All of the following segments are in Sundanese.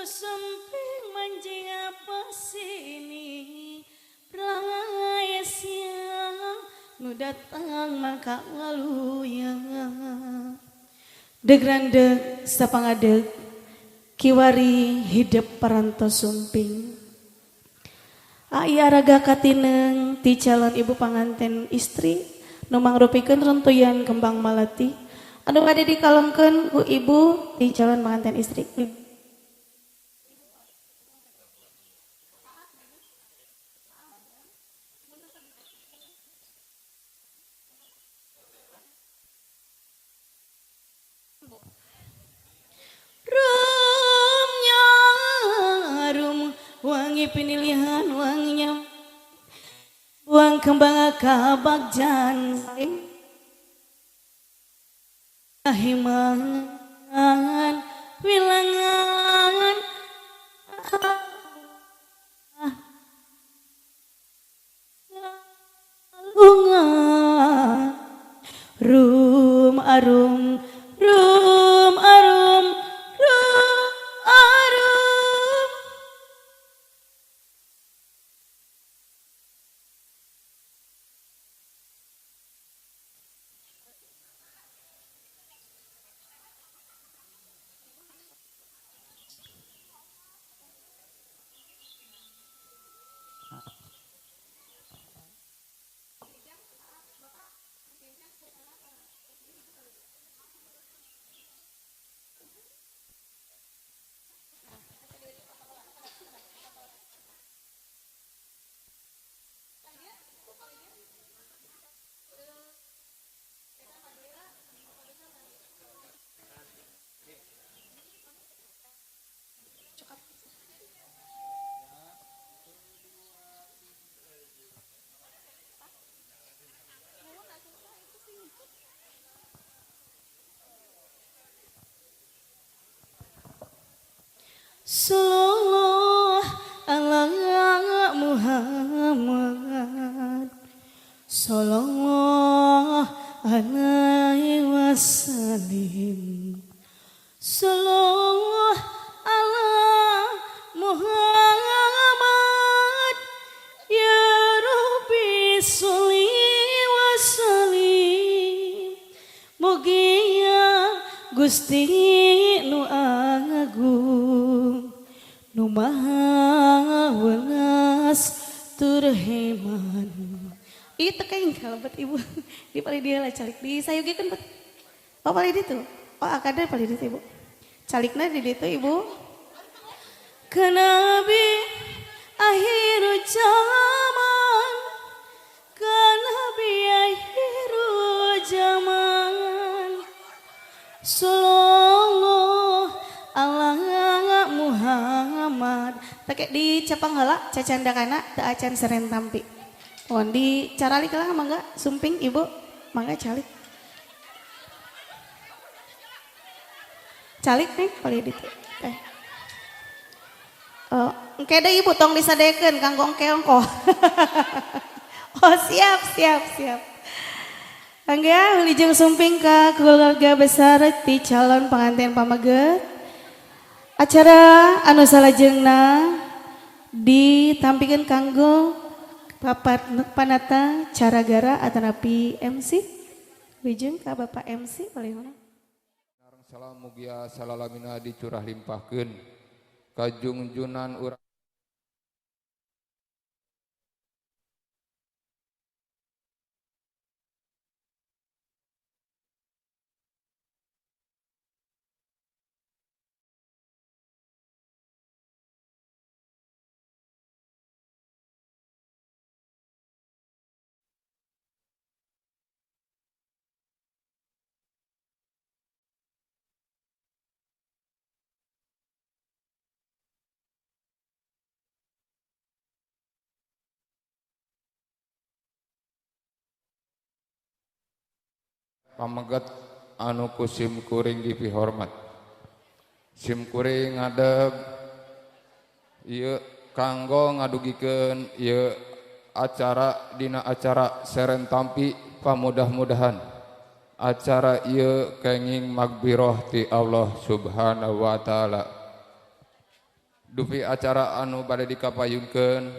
Ku sumping manjing apa sini Praesya nu datang maka waluya Degrandeg sapangadeg kiwari hidup parantos sumping. Ai araga katineng ti calon ibu panganten istri nu mangrupikeun runtuyan kembang malati anu bade dikalongkeun ku ibu ti calon panganten istri. Rumnya rum wangi pinilihan wanginya buang kembang kabagjan ahiman wilangan bunga rum arum rum arum rum arum. Sallallahu ala Muhammad sallallahu alaihi wasallam sallallahu ala Muhammad ya Rabbi sholli wa sallim mugia Gusti nu agung nu maha welas tur heman. Itu kayak kalebet ibu di paling dia lah calik di sayogikeun bet. Oh paling ditu. Oh akadar paling ditu ibu. Calikna di ditu ibu. Ke nabi akhir zaman, ke nabi akhir zaman. Sallallahu ala Muhammad. Take di cepang heula cacandakana teu acan seren tampi. Mohon di caralik lah mangga sumping ibu mangga calik. Calik nih paling ditu teh. Oh, engke deui ibu tong disadekeun kanggo engke ongkoh. Oh siap siap siap. Angga wilujeng sumping ka keluarga besar ti calon panganten pameget. Acara anu salajengna ditampilkeun kanggo panata caragara atanapi MC. Wilujeng ka Bapak MC paling mana? Salam mugia salalamina dicurah limpahkeun kajungjunan urang pameget anu ku simkuring dipihormat. Simkuring ngadeg ieu kanggo ngadugikeun ieu acara dina acara seren tampi pamudah-mudahan acara ieu kenging magbiroh ti Allah Subhanahu wa taala. Dupi acara anu bade dikapayunkeun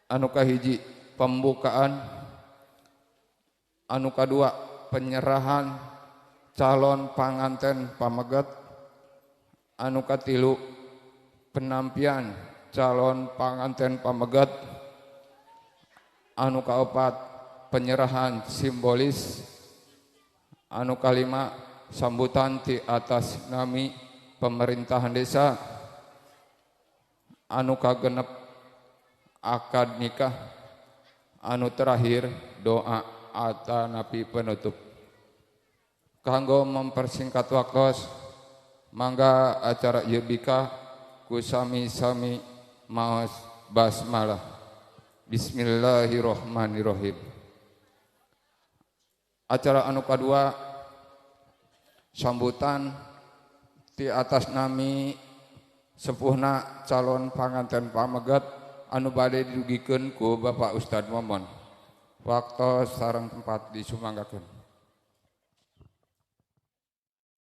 anu kahiji pembukaan, anu kadua penyerahan calon panganten pameget, anu katilu penampian calon panganten pameget, anu kaopat penyerahan simbolis, anu kalima sambutan ti atas nami pemerintahan desa, anu kagenep akad nikah, anu terakhir doa atanapi penutup. Kanggo mempersingkat waktos, mangga acara ieu bika ku sami-sami maos basmalah. Bismillahirrahmanirrahim. Acara anu kadua sambutan ti atas nami sepuhna calon panganten pameget anu bade didugikeun ku Bapak Ustad Momon. Waktos sareng tempat disumanggakeun.